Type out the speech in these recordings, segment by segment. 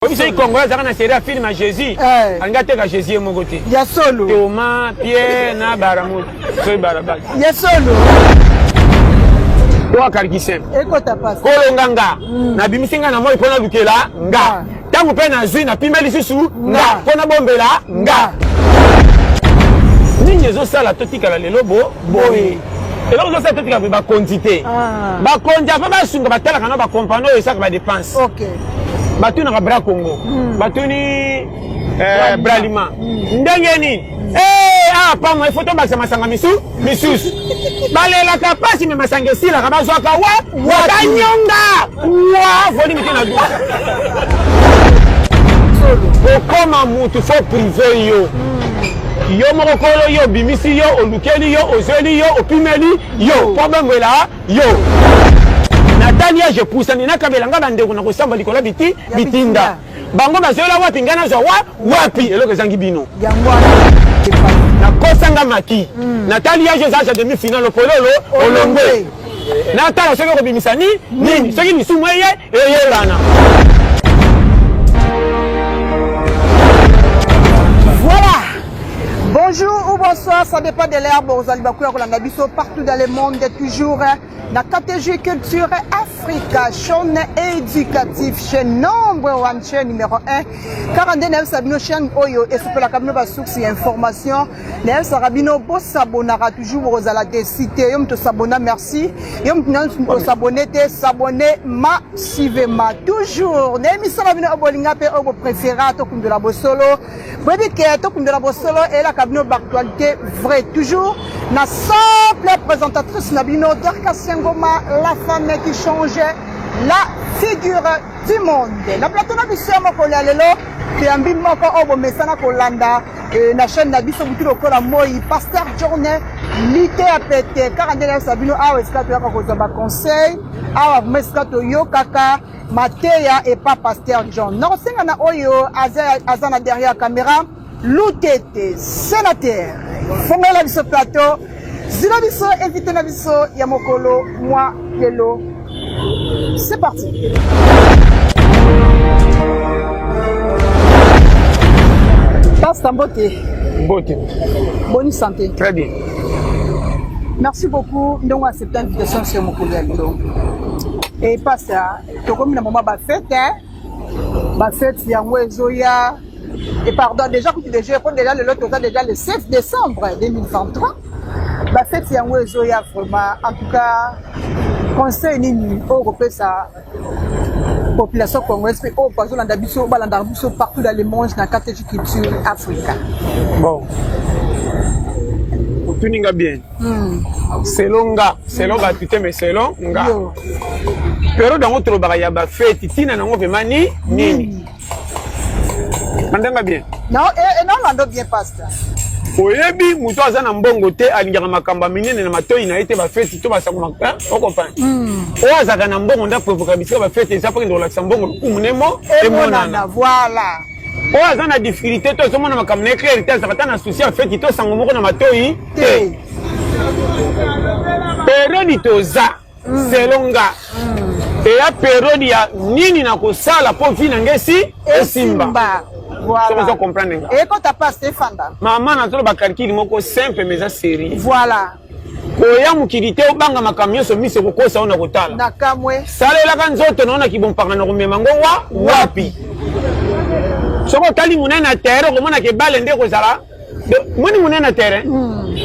Oyebi soki congolais azalaka na serie ya film ya Jésus, Eh. alingi ateka Jésus ye moko te. Ya solo. Thomas, Pierre na Baramoto, soki Barabas. Ya solo. To akarikise. Ekota pasi. Kolonga nga. Nabimisi nga na moi mpo nalukela nga. Ah. Ntango mpe nazwi napimeli lisusu nga mpo nabombela nga. Nini ezosala totikala lelo bo boye? Eloko ezosala totikala boye bakonzi te. Ah. Bakonzi afa basunga batalaka na bakompani oyo esaka badepense. Ok. Batunaka bra Congo. Batuni Bralima. Ndenge nini? Eh, ah pamwa il faut tobakisa masanga misu misusu. Balelaka pasi me masanga esilaka bazwaka wa wakanyonga wa volume te na duka. Okoma mutu faut privé yo. Yo moko kolo yo obimisi yo olukeli yo ozweli yo opimeli yo po bengwela yo. Natali age epusani nakabela nga bandeko na kosamba likolo ya biti bitinda. Bango bazwela wapi ngai nazwa wa wapi eloko ezangi bino. Yango wana. Nakosa nga maki. Natali age eza age ya demi finale opololo olongwe. Natala soki okobimisa ni nini soki lisumu eye eyebana. Voilà. Bonjour ou bonsoir, ça dépend de l'heure. Bozali bakuya kolanda biso partout dans le monde, toujours na KTG Culture Africa, chaîne éducative, chaîne number one, chaîne numéro 1. 42 na bino chaîne oyo esopelaka bino ba source ya information. Nayebisaka bino bosabonaka toujours bokozala déçu te. Yo moto osabona merci. Yo moto nanu osabone te, s'abonner massivement. Toujours na émission na bino oyo bolinga mpe oyo bopréféra tokundola bosolo. Boyebi ke tokundola bosolo eyelaka bino baactualité vrai. Toujours na simple présentatrice na bino Dorcas Ngoma, la femme qui change la figure du monde. Na plateau na biso ya mokolo ya lelo toyambi moko oyo bomesana kolanda na chaîne na biso butu lokola moi, Pasteur John lite ya pete kaka nde nayebisa bino awa esika toyaka kozwa baconseil awa vraimen esika toyokaka mateya epa Pasteur John. Nakosenga na oyo aza, aza na derrière caméra Lutete sénateur fongolela biso plateau zila biso invité na biso ya mokolo mwa lelo. C'est parti. Pasteur Mbote. Mbote. Bonne santé. Très bien. Merci beaucoup ndongo accepter invitation sur mokolo ya lelo. Et pasteur, tokomi na moment ba fête hein. Ba fête yango ezoya. Et pardon, déjà kutu déjà po déjà lelo toza déjà le 7 décembre 2023. Ba fête yango ezoya vraiment en tout cas conseil nini oyo kopesa population congolaise mpe oyo bazolanda biso balandaka biso partout dans le monde na KTG Culture Africa. Bon. Otuni nga bien. Selon nga, selon bato te mais selon nga. Yo. Période yango tolobaka ya bafeti ntina nango vraiment ni nini? Mandanga bien. Non, et non, lando bien pasteur. Oyebi moto aza na mbongo te alingaka makambo ya minene na matoi na ye te bafeti to basango okomprendre. Oyo azalaka na mbongo nde aprovoka bisika bafeti eza mpo kende kolakisa mbongo lokumu nemo emonana. Voilà. Oyo aza na difficulté to azomona makambo na éclair te azalaka ta na souci ya feti to sango moko na matoi te. Periode toza selon nga eya periode ya nini na kosala mpo vi na ngai esi esimba. Soki ozo comprendre nga. Ekota pasteur efanda. Mama nazoloba calcul moko simple mais eza sérieux. Voilà. Koya mokili te obanga makambo nyonso miso ekokosa yo na kotala. Na kamwe. Salelaka nzoto na yo na kibompaka na komema ngo wa wapi. Soki otali monene na terrain okomona ke bale nde ekozala moni monene na terrain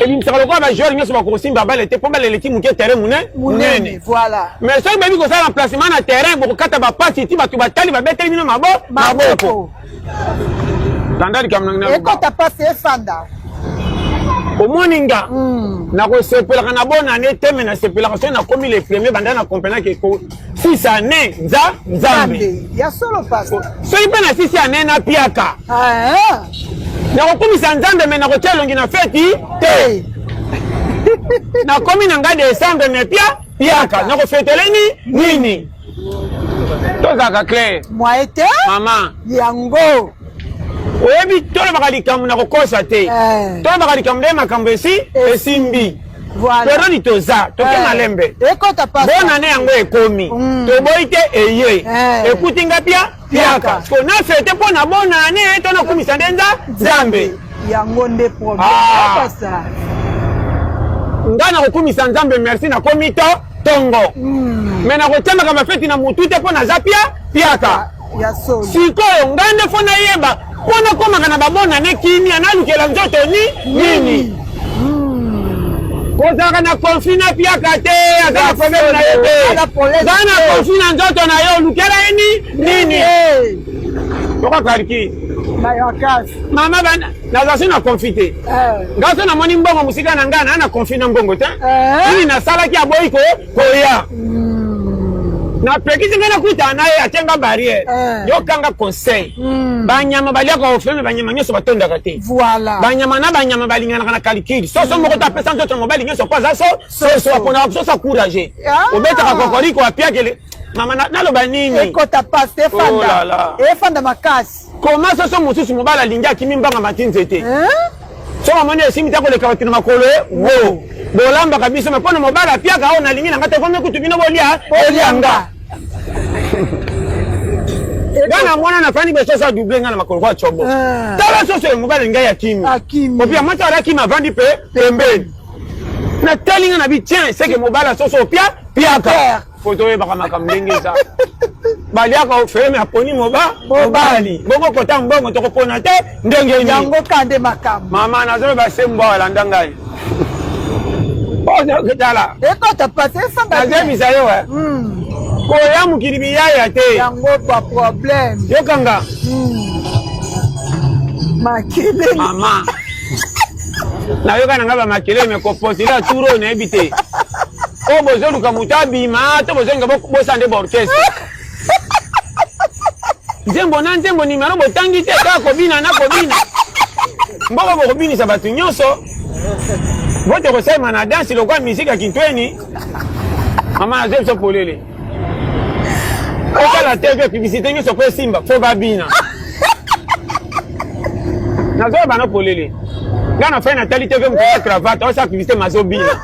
ebimisaka lokola bajoueur nyonso bakokosimba bale te mpo bale eleki moke terrain monene monene. Voilà. Mais soki bayebi kosala emplacement na terrain bokokata bapasi ti bato batali babeteli bino maboko. Landa likambo na ngai. Ekota pasi efanda. Omoni nga nakosepelaka na bonne année te mais nasepelaka soki nakomi le premier banda na comprena ke six année nza nzambe. Ya solo pasteur. Soki mpe na six année napiaka nakokumisa nzambe me nakotia elongi na feti te. Nakomi na ngai décembre me pia piaka nakofetele ni nini? Tozalaka clair. Moyen te. Mama. Yango. Oyebi tolobaka likambo na kokosa te. Tolobaka likambo nde makambo esi esimbi. Voilà. Periode toza toke malembe. Ekota pasteur. Bonne année yango ekomi. Toboyi te eye. Ekuti nga pia. Piaka. Siko na fete mpo na bonane to nakumisa nde Nzambe. Yango nde problème. Ah. Pasteur. Nga nakokumisa Nzambe merci nakomi to tongo. Mais nakotiamaka bafeti na mutu te mpo naza pia piaka. Ya solo. Sikoyo nga nde fo nayeba mpo nakomaka na babonane kimia nalukela nzoto ni nini. Kozalaka na conflit na piaka te, aza na problème na ye te. Za na conflit na nzoto na yo, olukela ye ni nini? Toka kalki. Mama bana naza so na conflit te. Nga so namoni mbongo mosika na nga na na conflit na mbongo te. Nini nasalaki aboyi ko koya. Napekisi ngai nakutana na ye atie nga barrière. Yokanga conseil. Banyama baliaka ofele, banyama nyonso batondaka te. Voilà. Banyama na banyama balinganaka na calcul. Soso moko to apesa nzoto na mobali nyonso po aza so soso aponaka soso akourage. Obetaka kokoriko apiakele. Mama naloba nini? Ekota pasi efanda. Efanda makasi. Koma soso mosusu mobali alingi akimi mbanga mati nzete. Soki amoni esimbi te akoleka bato na makolo ye wo. Bolambaka biso me mpo na mobali apiaka oyo nalingi na nga te komi kutu bino bolia bolia nga. Nga na mwana nafandi boye soso adouble nga na makolo kwa cobo. Tala soso ya mobali ngai akimi. Opia mwasi alakimi avandi pe pembeni. Natali nga na bi tiens c'est que mobali soso opia piaka. Faut toyebaka makambo ndenge eza. Baliaka ofele me aponi moba mobali. Bongo kota mbongo tokopona te ndenge nini? Yango ka nde makambo. Mama nazoloba sembo awa landa ngai. Oyo tala. Ekota pasi efanda. Nazebisa yo eh. Koya mokili biyaya te. Yango ba problème. Yokanga. Makelele. Mama. Nayoka na ngai ba makelele me kopostile tour oyo nayebi te. Oyo bozoluka moto abima to bozolinga bosala nde baorchestre. Nzembo na nzembo nimero botangi te kaka kobina na kobina. Mboko bokobinisa bato nyonso. Vote kosalema na danse lokola musique ya Kintweni. Mama nazwi biso polele. Otala TV publicité nyonso mpo esimba fo babina. Nazoyeba na polele. Nga na fai natali TV moto ya cravate osala publicité mazobina.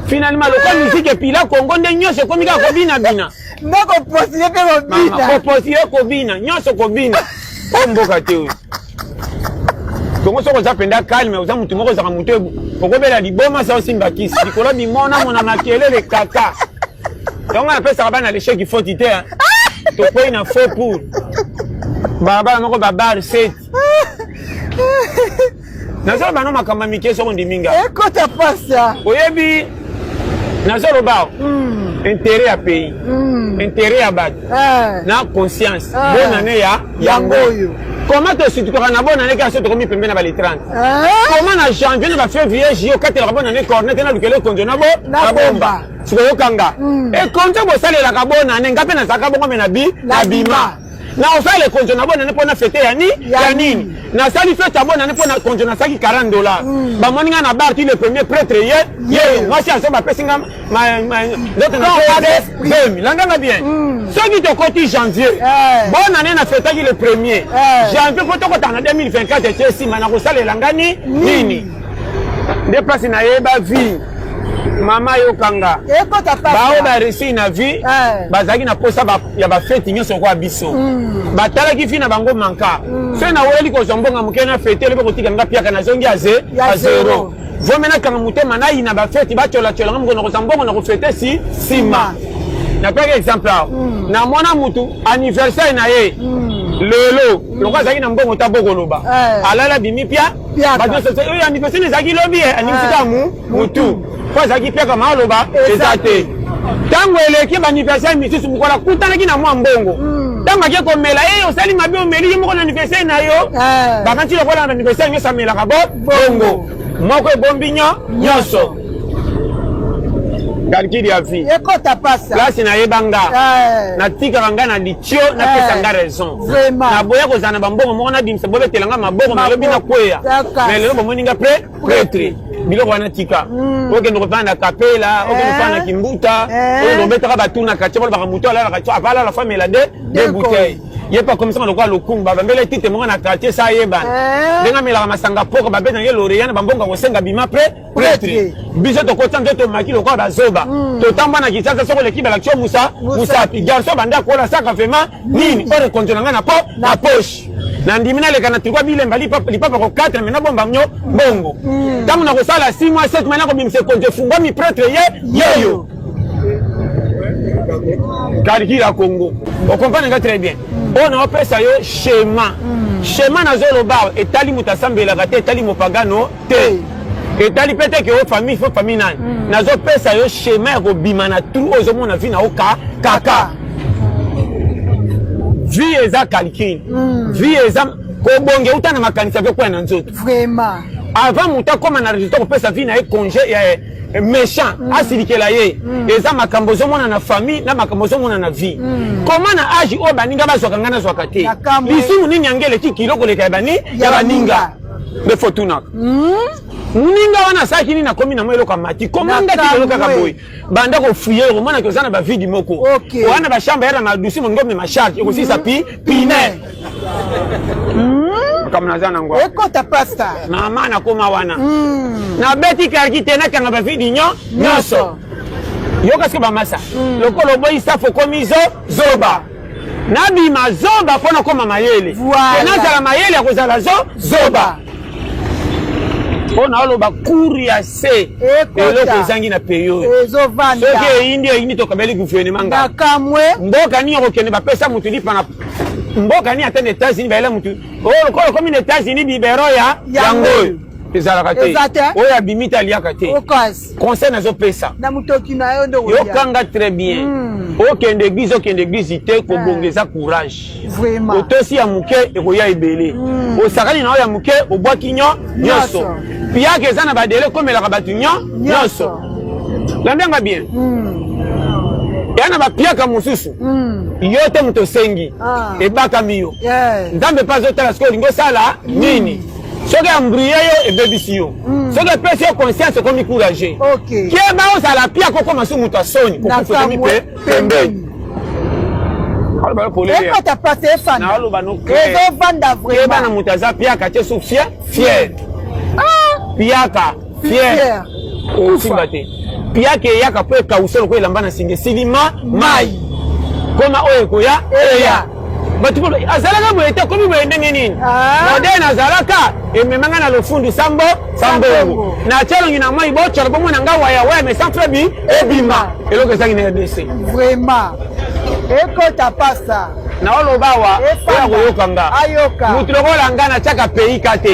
Finalement lokola musique epila Congo nde nyonso ekomi kaka kobina bina. Nde kopostile mpe kobina. Kopostile kobina nyonso kobina. Oyo mboka te oyo. Kongo soki oza mpenza calme, oza motu moko ozalaka motu okobela liboma sa osimba kisi likolo bimona mona makelele kaka. Yango napesaka bana l'échec faute te. Tokwei na faux pour balabala moko babar set. Nazoloba no makambo ya mike soko ondimi nga. Ekota pasa. Oyebi nazoloba intérêt ya pays, intérêt ya bato na conscience. Bonne année ya yango oyo. Comment tosutukaka na bonne année kaka so tokomi pembe na ba le 30? Comment na janvier na ba février juillet okatelaka bonne année cornet na lukela ekonzo na bo na bomba. Sikoyokanga. Ekonzo bosalelaka bonne année nga mpe nazalaka bongo me na bi na bima. Na osala ekonzo na bonne année mpo na fete ya ni ya nini? Nasali fete ya bonne année mpo na konzo nasalaki $40. Bamoni nga na bar ti le premier prêtre ye ye mwasi azo bapesi nga nzoto na zemi. Landa nga bien. Soki tokoti janvier, bonne année na fetaki le premier janvier mpo tokotaka na 2024 etie nsima na kosalela nga ni nini? Nde place nayeba vie. Mama yokanga. Bao ba réussir na vie, bazalaki na posa ya ba fete nyonso kwa biso. Batalaki vie na bango manka. Soki naweleli kozwa mbongo moke na fete, elobi kotika nga piaka nazongi a zero. Vome nakanga motema nayina ba fete batyolatyola nga mokolo nakozwa mbongo na kofete si nsima. Napesaki exemple awa. Namona mutu anniversaire na ye lelo lokola azalaki na mbongo ta bokoloba alala bimi pia bato nyonso oyo anniversaire ezalaki lobi anniversaire ya mutu po azalaki piaka ma aloba eza te. Ntango eleki ba anniversaire misusu mokolo akutanaki na mwa mbongo. Ntango ake komela ye osali mabe omeli ye moko na anniversaire na yo. Bakanisi lokola na anniversaire nyonso amelaka bo bongo. Moko ebombi nyonso. Calcul ya vie. Ekota pasa. Place nayeba nga. Natikaka nga na litio napesa nga raison. Naboya kozala na bambongo moko nabimisa bobetela nga maboko nalobi nakweya. Mais lelo bomoni nga prêtre. Biloko wana tika. Okende kofanda na kapela, okende kofanda na kimbuta, okende kobetaka batu na quartier balobaka moto alalaka avalala famela de bouteille. Ye mpe akomisaka lokola lokungu, babambela ye titre moko na quartier sa ayebana. Eh. Ndenge amelaka masanga poko, babetaka ye lauréat na bambongo akosenga bima pre prêtre. Biso tokotisa nzoto tomaki lokola bazoba. Totambwa na Kinshasa soki oleki balakisi yo musa musapi. Garçon banda akola saka vraiment nini oyo rekonzo na ngai na po na poche. Nandimi naleka na trikwa bilemba lipapa ko 4 me nabomba nyo mbongo. Ntango nakosala 6 mois 7 mois nakobimisa ekonzo efungwami prêtre ye yeyo. Calcul ya Congo. Okomprendre nga très bien. Oyo naopesa yo schéma. Schéma nazoloba etali moto asambelaka te, etali mopagano te. Etali pe te ke o famille fo famille nani. Nazopesa yo schéma ya kobima na trou oyo ozomona vie na yo ka kaka. Vie eza calcul. Vie eza kobonge uta na makanisi ave kwea na nzoto. Vraiment. Avant moto akoma na résultat kopesa vie na ye congé ya méchant asilikela ye eza makambo ozomona na famille na makambo ozomona na vie. Koma na age oyo baninga bazwaka ngai nazwaka te. Lisumu nini yange eleki kilo koleka ya bani ya baninga nde fo tunaka. Moninga wana asalaki nini akomi na mwa eloko amati koma ngati lelo kaka boye banda kofuye okomonaki oza na bavidi moko oya na bachambre ya na madusi moninga omema charge ekosisa pi pine makambo naza nango ekota pasta mama nakoma wana nabeti karki te nakanga bavidi nyonso yoka siko bamasa lokola oboyi safu okomi zo zoba nabima zoba mpo nakoma mayele nazala mayele ya kozala zo zoba mpo naoloba cour ya se eloko ezangi na pays oyo soki eyindi eyindi tokabeli gouvernement nga mboka nini okokende bapesa motu lipa na mboka nini ata na États-Unis bayela motu oyo lokola okomi na États-Unis bibero ya yango oyo ezalaka te oyo abimi te aliaka te. Conseil nazopesa na motoki na yo nde yokanga très bien. Okende église, okende église te, kobonga eza courage. Otosi ya moke ekoya ebele. Osakani na oyo ya moke obwaki nyonso. Piaka eza na badele ekomelaka bato nyonso. Landanga bien. Eya na bapiaka mosusu yo te moto osengi ebakami yo. Nzambe mpe azotala sikoyo olingi osala nini. Soki embrouille yo ebebisi yo. Soki epesi yo conscience okomi courage. Keba ozala piaka okoma su moto ya soni kokufa okomi pe pembeni. Ekota pasi efanda. Naoloba no ezovanda vraiment. Keba na moto aza piaka te su fier fier. Piaka fier. Osimba te. Piaka eyaka po ekausa lokola elamba na singa esili ma mai. Koma oyo ekoya eya. Bato azalaka boye te akomi boye ndenge nini? Modele nazalaka ememanga na lofundu sambo sambongo. Natia elongi na mai bocola bomona nga waya waya mais sans frebi ebima. Eloko ezangi na RDC. Vraiment. Ekota pasta. Naoloba awa oyo akoyoka nga. Mutu lokola nga natiaka pays ka te.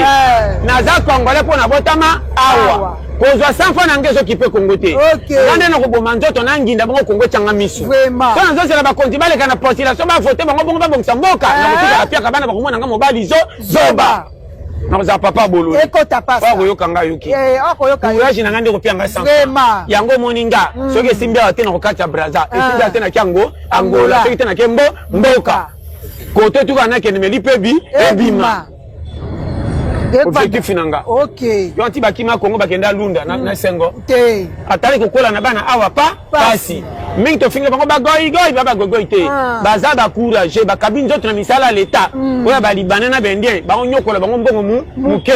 Naza congolais mpo nabotama awa. Kozwa 100 francs na nga ezokipe Congo te. Nga nde nakoboma nzoto na nginda bongo Congo etianga misu. So nazozela bakonzi baleka na postulation bavote bango bongo babongisa mboka. Nakotikala piaka bana bakomona nga mobali zo zoba. Nakozala papa bololo. Ekota pasta. Oyo akoyoka nga ayoki. Courage na nga nde kopia nga 100 francs. Yango omoni nga soki esimbi awa te nakokata Brazza. Esimbi awa te nake yango Angola. Soki te nake mboka. Kote tuka nakende meli mpe bi ebima. Objectif na nga. Yo anti bakima Congo bakenda Lunda na sengo. Atali kokola na bana awa pa pasi. Mingi tofinga bango bagoigoi ba bagogoi te. Baza ba courage bakabi nzoto na misala ya l'État. Oyo ba Libanais na ba Indien bango nyokola bango mbongo muke.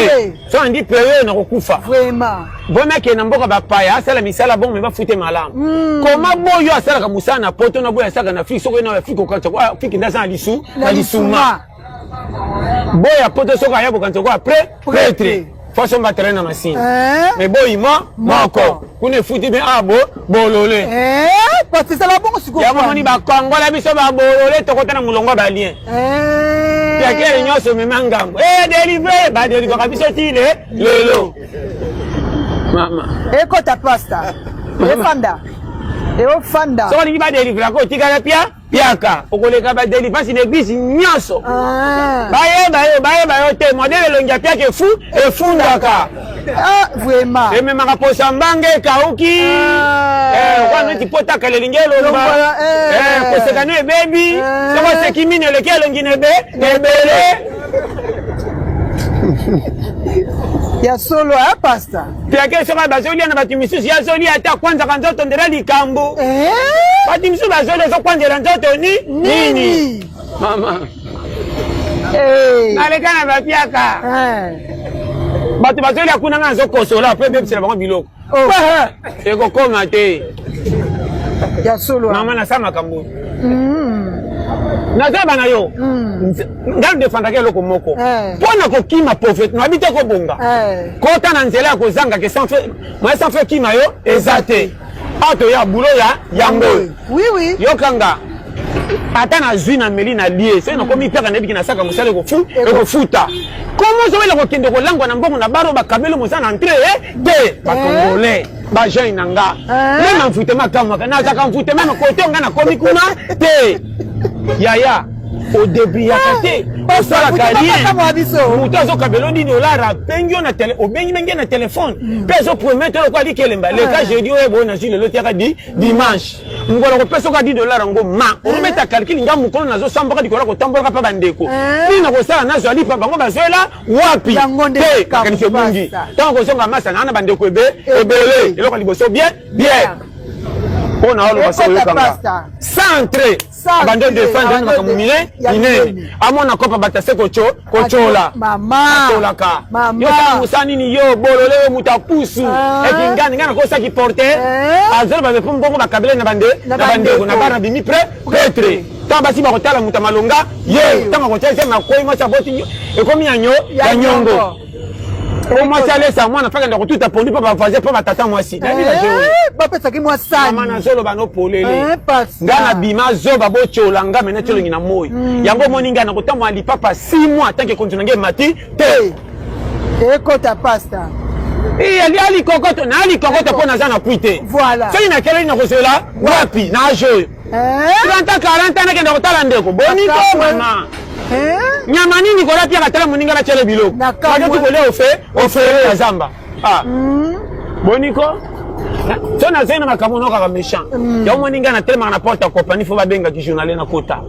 So andi paye na kokufa. Vraiment. Vraiment akende na mboka bapaya asala misala bongo me bafute malamu. Koma boyo asalaka mosala na poto na boyo asalaka na Afrique soki na Afrique okanisa ko Afrique nde aza na lisu na lisuma. Boya poto soki aya kokanisa ko après prêtre. Faut asomba terrain na masini. Mais boyi moko kuna efuti bien ah bo bolole. Parce que ça bongo sikoyo. Yango moni ba Kongola biso ba bolole tokota na mulongo ba lien. Piakele nyonso mema ngambo. Délivre ba délivraka biso ti le lelo. Mama. Ekota pasta. Efanda. Eofanda. Soki olingi ba délivraka otikala pia piaka okoleka ba délivrance na église nyonso. Bayeba yo bayeba yo te modèle elongi ya piaka efu efundaka. Vraiment. Ememaka posa mbanga ekauki. Wana neti pota kala elingi elomba. Koseka no ebebi. Soki oseki mino eleki elongi na ebe ebele. Ya solo eh pasta. Piake soki bazolia na bato misusu ya zolia ata kwanzaka nzoto ndela likambo. Bato misusu bazolia ezokwanzela nzoto ni nini? Mama. Naleka na bapiaka. Bato bazolia kuna, nga nazokosola mpo ebebisela bango biloko. Oh. Ekokoma te. Ya solo. Mama, nasala makambo nazoyeba na yo. Ngai defendaka eloko moko mpo na kokima pauvreté, nayebi te kobonga. Kota na nzela ya kozanga ke moyen sans fe kima yo eza te. Awa toya bulo ya yango oyo. Yokanga, ata nazwi, nameli, na lie, soki nakomi piaka, nayebiki nasaka mosala ekofuta. Komo ozowela kokende kolangwa na mbongo na baro bakabeli moza na entrée te. Bacongolais, bajeune na nga, meme envoûtement akamwaka, nazalaka envoûté meme kote nga nakomi kuna te. Yaya, odébrouillaka te, osalaka rien, moto azokabela 10 dollar, abengi yo na tele, obengi bengi ye na telefone mpe azopromettre lokola likelemba leka jeudi oyo boyo nazwi lelo tiaka di dimanche mokolo kopesa oka 10 dollar yango ma orobeta calcul. Nga mokolo nazosambaka likolo ya kotambolaka mpa bandeko nini nakosala, nazwa lipa bango bazwela wapi te. Makanisi ebungi ntango kozonga masa naa na bandeko ebe ebele. Eloko ya liboso, bien bien, mpo na oloba so oyokanga centre abandi odefendre na makambo mine minene, amona kopa bato ase kotyola, atolaka yo sala mosala nini, yo bolole, yo moto apusu ekingani. Ngai nakosaki porte azoloba mpo mbongo bakabele na bandeko na bana bimi prêtre. Ntango basi bakotala moto ya malonga ye, ntango akotia eze makwei, mwasi aboti, ekomi ya nyongo po mwasi alesa mwana, fakenda kotuta pondu mpo bavoisin, mpo batata mwasi. Bapesaki mwa sani. Mama, nazoloba no polele, nga nabima zoba, botyola nga mena tiolongi na moi yango. Omoni ngai nakotambola lipapa 6 mois tant que konzi na ngai emati te. Ekota, pasta. Ali likokoto na likokoto mpo naza na pui te. Soki nakeleli, nakozela wapi na age oyo? 30 ans, 40 ans, nakenda kotala ndeko boni ko mama nyama nini kola piaka, tala moninga batiele biloko, baketi kolia ofe ofele ya zamba. Boni ko so nazali na makambo nokaka méchant. Yango moni ngai natelemaka na porte ya compagnie, fo babengaki journalier na kota.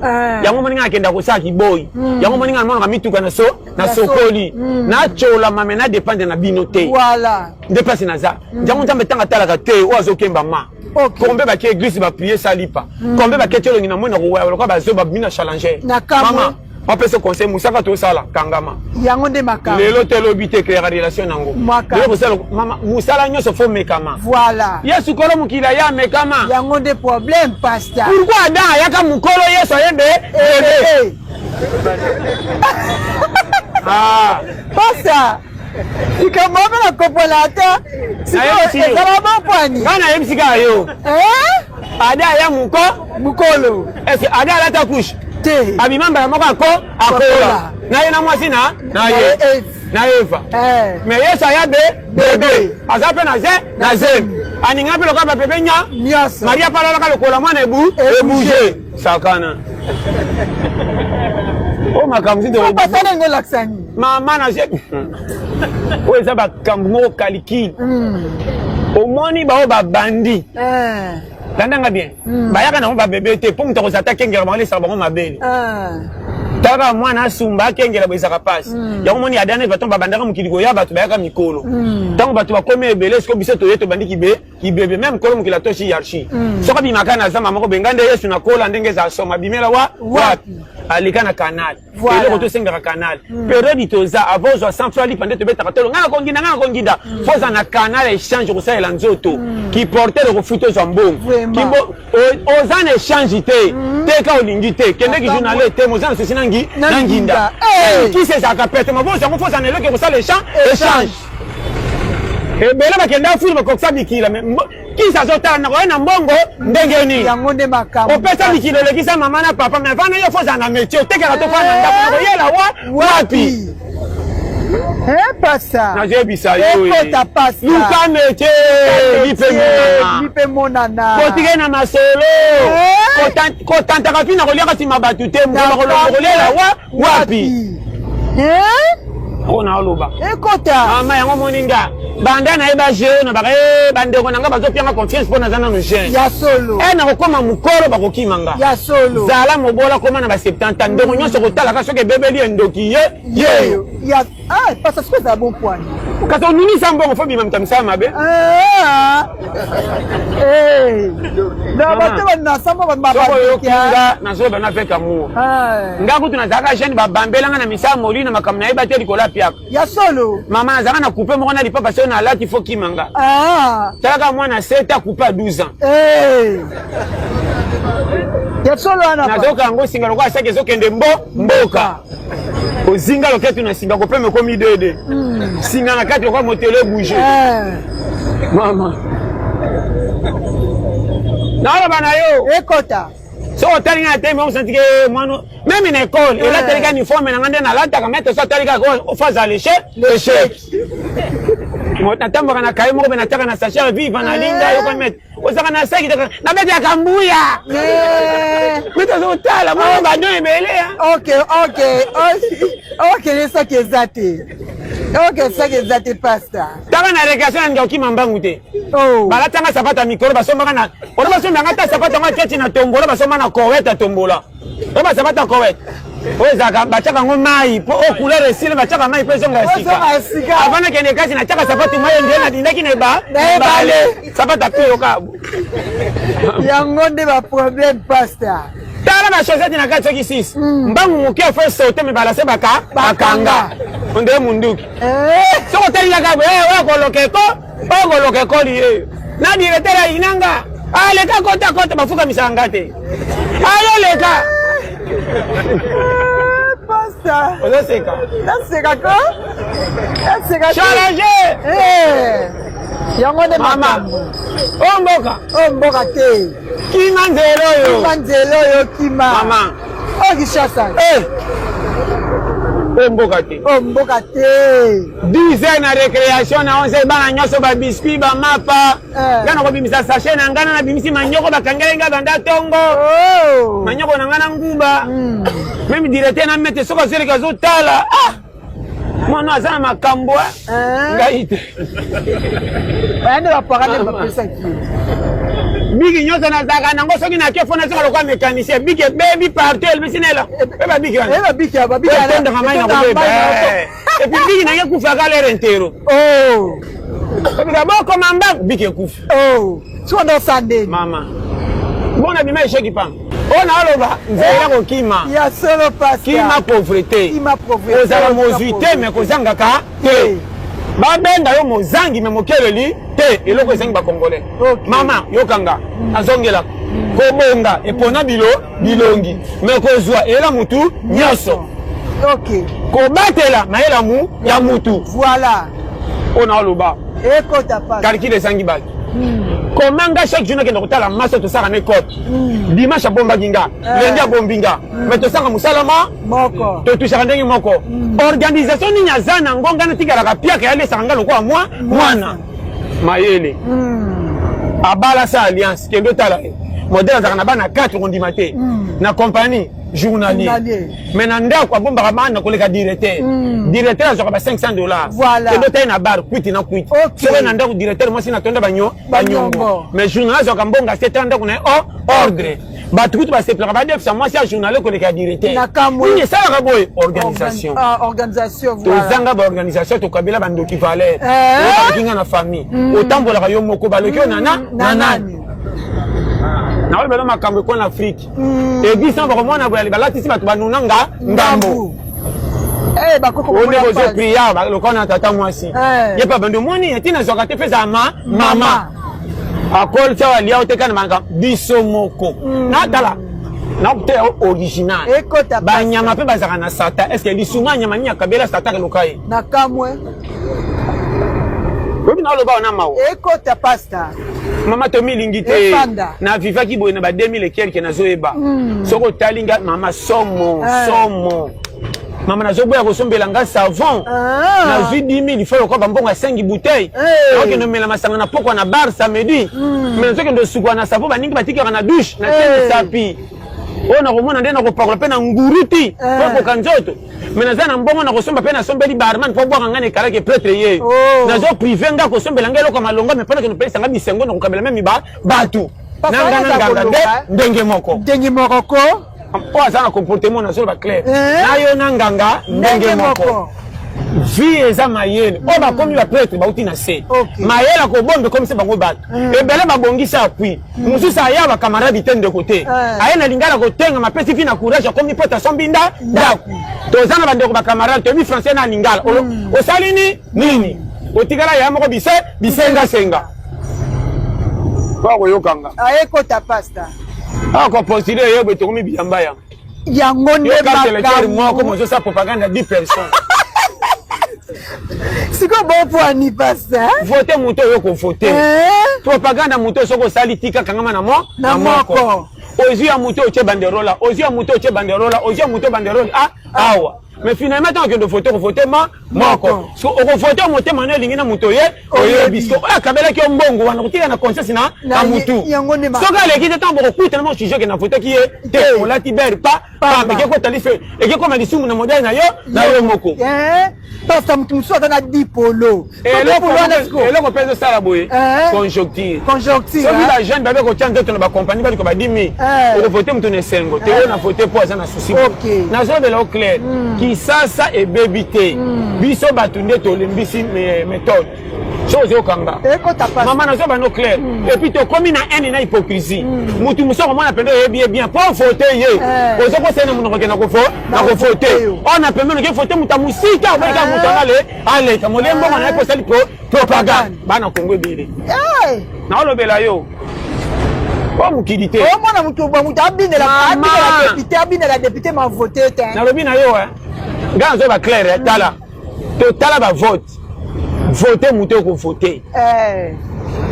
Yango moni ngai nakenda kosala kiboyi. Yango moni ngai namonaka mituka na so nasokoli, natyola me nadépendre na bino te. Nde place naza yango. Nzambe ntango atalaka te oyo azokemba ma kombe bake église, baprier salipa kombe baketi elongi na moi na kowaya lokola bazoba bimi na challenger. Mama, apesa conseil mosaka tosala kangama. Yango nde makambo. Lelo te, elobi te, créaka relation nango lelo kosala. Mama, mosala nyonso fo mekama. Yesu kolo mokili aya amekama. Yango nde problème, pasteur. Pourquoi Adam ayaka mokolo, Yesu ayebe bebe? Pasteur, likambo wana nakopola ata ezala bopwani. Ngai nayebisi kaka yo, Adam aya moko mokolo. Est-ce Adam alata couche? Te. Abima mbala moko, ako akola na ye na mwasi na ye na Eva. Mais Yesu aya be bebe, aza mpe na ze na zemi, aninga mpe lokola babebe nya. Maria mpe alalaka lokola mwana ebu ebouge sakana oyo makambo. Ndenge olakisa nini? Mama, na oyo eza bakambo moko calcul. Omoni bao babandi, landanga bien, bayaka nango babebe te mpo moto akozala ta kengela bango, alesaka bango mabele. Taka mwana asumba akengela bo ezaka mpasi. Yango moni Adam bato babandaka mokili koya, bato bayaka mikolo. Ntango bato bakomi ebele, siko biso toye tobandi kibe kibebe. Meme kolo mokili atosi hiérarchie. Soki abimaka na zamba moko benga nde Yesu nakola ndenge ezala soma abimela wa wapi, aleka na canal. Eloko tosengaka canal, période toza avant ozwa 100 francs lipa nde tobetaka tolo, ngai nakonginda, ngai nakonginda. Fo oza na canal échange kosalela nzoto kiporter, okofuta ozwa mbongo. Oza na échange te, teka olingi te, kendeki journalier te, moza na susi na nginda. Kisi ezalaka pete mabonso yango, fo oza na eloko ekosala échange. Ebele bakenda fulu, bakokisa bikila, kisi azotala na koya na mbongo ndenge nini. Yango nde makambo. Opesa mikilo, elekisa mama na papa, mais vana yo fo ozala na métier, otekaka to fana na ndako, na koyela wa wapi? Pasa. Nazoyebisa yo, ekota, pasa. Luka métier, lipe monana. Kotike na masolo, kotantaka mpi na koliaka nsima bato te, mokolo koliela wa wapi oyo naoloba. Ekota. Mama, yango moni nga banda nayeba jeu na baka bandeko na nga bazopianga confiance mpo naza nano jeune. Ya solo. E nakokóma mokolo, bakokima nga. Ya solo. Zala mobola, kóma na ba 70 ans, ndeko nyonso kotalaka soki ebebeli endoki ye ye. Ya, ah, pasa, sikoyo ezala bon poani. Kasi onunisa mbongo fo bima moto misala mabe. Ah. Eh. Na bato ba na samba ba ba. Soko yoki nga nazoba na avec amour. Ah. Nga kutu nazalaka jeune ba bambela nga na misala moli na makambo na yeba te likolo ya piaka. Ya solo. Mama nazalaka na coupe moko na lipapa soki nalati fo kima nga. Ah. Talaka mwana 7 ans coupe à 12 ans. Eh. Ya solo wana. Nazoka yango singa lokola saki ezokende mbo mboka. Ozinga loketu na singa kopema ekomi dede. Singa na kati lokola motele bouge. Eh. Mama. Naoloba na yo. Ekota. Soki otali ngai na temi osanti ke mwana meme na ekole elateli kaka uniforme na ngai nde nalataka maître so atali kaka ofaza l'échec l'échec natambaka na kaye moko mpe natiaka na sachet ya viva na linda yoka maître ozalaka na saki nabetaka mbuya maître azotala mwana bado ebele. Ok ok ok, esaki eza te. Ok, esaki eza te, pasteur. Taka na récréation nalinga okima mbangu te. Oh. Balatanga sapata mikolo basombaka na ono basombanga ata sapata yango aketi na tombola basomba na Koweït ya tombola oyo basapata Koweït oyo ezalaka batiaka yango mai mpo oyo couleur esili batiaka mai mpo ezonga ya sika. Avant nakende kasi natiaka sapatu mai nde nadindaki na eba Na ebale. Sapata pe yoka. Yango nde ba problème, pasteur. Tala ba chaussette na kati soki 6 mbangu moke fo saute me balase baka bakanga ondeye munduki. Eh. Soki otali kaka boye oyo koloka eko oyo koloka ekoli ye na directeur ayinanga aleka kota kota bafukamisaka nga te ayo leka. Pasteur. Ozoseka. Naseka ko naseka te. Challenge. Eh. Yango nde mama makambo. Oyo mboka. Oyo mboka te. Kima nzela oyo. Kima nzela oyo kima. Mama. Oyo Kinshasa. Eh. Oyo mboka te. Oyo mboka te. 10 heures na récréation na 11 heures bana nyonso babiscuit bamapa. Eh. Nga nakobimisa sachet na ngai na nabimisi manyoko bakangeli nga banda ntongo. Oh. Manyoko na ngai na nguba. Même directeur na maître soki azoleka azotala ah mwana aza na makambo Eh. ngai te. Baya nde baparent nde Mama. bapesaki yo. Biki nyonso nazalaka nango soki nake fo nazonga lokola mécanicien biki ebebi partout elebisi nela pe babiki wana Eh, babiki babiki etondaka mai na kobeba. Et puis biki nange ekufaka lere ntero. Oh. Ebika bokoma mbangu biki ekufi. Oh. Soki ndo osala ndeni? Mama bon nabima échec pamba oyo naoloba nzela kokima. Ya solo, pasteur. Kima pauvreté. Kima pauvreté. Ozala mozwi te me kozangaka te. Babenga yo mozangi me mokeleli te eloko ezangi bacongolais. Mama yokanga azongelaka kobonga epona bilo bilongi me kozwa eyela mutu nyonso. Kobatela mayelamu ya mutu. Voilà. Oyo naoloba Ekota, pasteur. Calcul ezangi bato. Koma nga chaque jour nakenda kotala maso tosaka na ekole dimanche abombaki nga lundi abombi nga mais tosanga mosala ma moko. Totushaka ndenge moko. Organisation nini aza nango nga natikalaka piaka yalesaka nga lokola mwa mwana mayele. Abala sa alliance kende otala ye modèle azalaka na bana 4 kondima te na compagnie journalier. Journalier. Mais na ndako abombaka bana koleka directeur. Directeur azwaka ba 500 $. Kende otali na bar kwiti na kwiti. Soki na ndako directeur mwasi na tonda banyo banyongo. Banyongo. Mais journal azwaka mbongo ase tala ndako na ye o ordre bato kutu basepelaka badefisa mwasi ya journal koleka ya directeur. Na kamwe. Nini esalaka boye? Organisation. Ah, organisation, voilà. Tozanga baorganisation tokabela bandoki valeur. Eh. Obalaki nga na famille otambolaka yo moko baloki yo nana na na nani nani? Naoyo belo makambo ekwa na Afrique église na bakomona boye balatisi bato banuna nga ngambo. Eh, bakoko Oyo nde komona bozo pasi. priya lokola na tata mwasi. Eh. Ye mpe bando omoni etina azwaka te mpe ezala ma mama akoli tia alia oteka na makambo biso moko natala nakoteya original. Ekota. Banyama mpe bazalaka na satan. Est ce que lisunga nyama nini akabela satan keloka ye? Na kamwe. Oyebi naoloba wana mawa. Ekota, pasteur. Mama tomilingi te. Efanda. Navivaki boye na ba 2000 et quelque nazoyeba soki otali nga mama somo. Eh. Somo mama nazoboya kosombela nga savon. Ah. Nazwi 10 000 ifo lokola bambongo ya 5 bouteille. Eh. Nakokende omela masanga na pokwa na bar samedi mais nazokende osukwa na savon baningi batikaka na douche na tie Eh. misapi oyo nakomona nde nakopakola mpe na nguru ti Eh. po ekoka nzoto mais naza na mbongo na kosomba mpe nasombeli barman mpo bwaka ngai na ekalaki prêtre ye. Oh. Nazo prive nga kosombela ngai eloko ya malonga mais mpona kende opelisa ngai bisengo na kokabela meme bato Papa, na nga na eza nganga nde koloba, ndenge moko. Ndenge moko ko. Oyo aza na comportement nazoloba clair Eh. na yo na nganga ndenge Ndenge moko. Moko. Vie eza mayele oyo bakomi ba prêtre bauti na se. Mayele akobomba ekomisa bango bato ebele babongisa appui. Mosusu aya ba camarade te ndeko te. Aye na lingala kotenga mapesi vi na courage akomi poto asombi nda ndako. Toza na bandeko ba camarade toyebi français na lingala. Osali ni nini? Otikala ya moko bise bisenga senga. Po akoyoka nga. Aye kota pasta. Ako postuler yo betokomi biyamba ya. Yango nde makambo. Moko mozosa propagande ya 10 personnes. Sikoyo bopwani pasta. Vote moto oyo kovote. Eh? Propagande ya moto soki osali tika kangama na mo na moko. Ozwi ya moto otie banderola, ozwi ya moto otie banderola, ozwi ya moto banderole ah awa. Mais finalement ntango okende vote okovote ma moko. So okovote motema na elingi na moto ye oyebi. So oyo akabelaki yo mbongo wana kotika na conscience na na mutu. Soki aleki te ntango bokokutana mo sujet ke na votaki ye te olati bere pa pamba eke kota liso eke koma lisumu na modèle na yo na yo moko. Pasta moto mosusu aza na dipolo. Eloko mpe ezosala boye conjoncture. Conjoncture. Soki ba jeune babe kotia nzoto na ba compagnie baluka ba 10 000 okovote moto na esengo te oyo na vote mpo aza na souci. Nazolobela yo clair. Kisasa ebebi te. Biso bato nde tolembisi méthode. Soki ozokanga mama nazoba no clair. Et puis tokomi na haine na hypocrisie. Mutu mosusu akomona mpenza oyebi ye bien mpo vote ye. Ozokosala na monoko ke na kovote. Oyo na pembeni oke vote moto ya mosika oboyika moto anale aleka molie mbongo na ye mpo osali propagande. Bana Kongo ebele. Naolobela yo. O mokili te. Omona moto moto abinela député abinela député ma vote te. Nalobi na yo ngai nazoba clair tala. Totala ba vote. Vote moto okovote.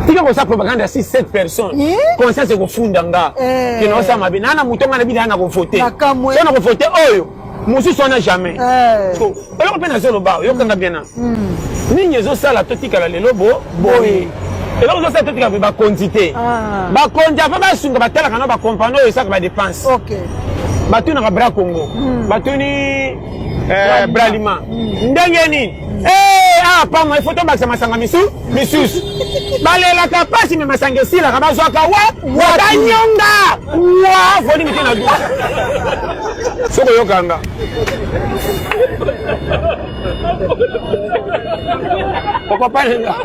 Tika kosala propagande ya 6 7 personnes. Conscience ekofunda nga. Ke naosala mabe. Naa na moto nga na bina na kovote. So na kovote oyo mosusu wana jamais. Eloko mpe nazoloba yokanga bien na. Nini ezosala totikala lelo bo boye. Eloko ezosala totikala boye bakonzi te. Bakonzi afa basunga batalaka na bakompani oyo esalaka badepense. Batunaka Bra Congo. Batuni Bralima. Ndenge nini? Ah pamwa il faut tobakisa masanga misu misusu. Balelaka pasi me masanga esilaka bazwaka wa banyonga wa volume te na du. Soki oyokanga. Okopalenga.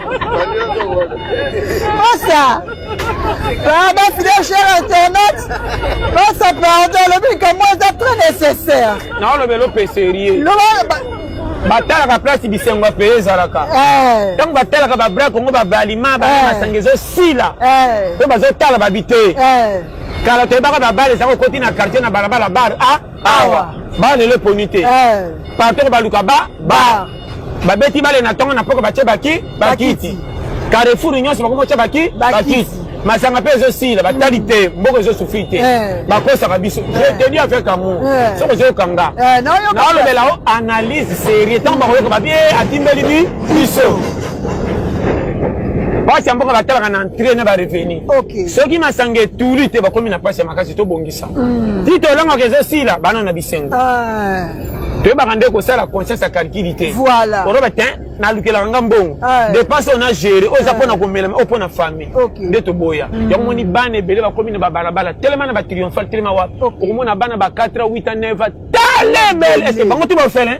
Pasta. Pardon, fidèle cher internaute. Pasta, pardon, le likambo eza très nécessaire. Naolobela ope sérieux. Batalaka place bisengo ya peye ezalaka. Ntango batalaka babra Kongo babalima masanga ezosila. Mpe bazotala babi te. Kala toyebaka babale ezalaka okoti na quartier na balabala bar a awa. Bana lelo eponi te. Partout baluka ba bar. Babeti bale na ntongo na poko batie baki bakiti. Carrefour nyonso bakomi otya baki bakiti. Masanga mpe ezosila batali te mboka ezosufri te. Bakosaka biso. Je te dis avec amour. Soki ozokanga. Naolobela o analyse sérieux ntango bakoyoka babi atimbeli bi biso. Pasi ya mboka batalaka na entrée na ba revenu. Soki masanga etuli te bakomi na pasi ya makasi tobongisa. Ti tolongaka ezosila bana na bisengo. Toyebaka nde kosala conscience ya calcul te. Oloba te nalukelaka nga mbongo. Dépense oyo na gérer oyo eza mpona komela oyo mpona famille. Nde toboya. Yango moni bana ebele bakomi na babalabala telema na batriomphal telema wapi. Okomona bana ba 4 ans 8 ans 9 ans tala ebele. Est-ce que bango tu baorphelin?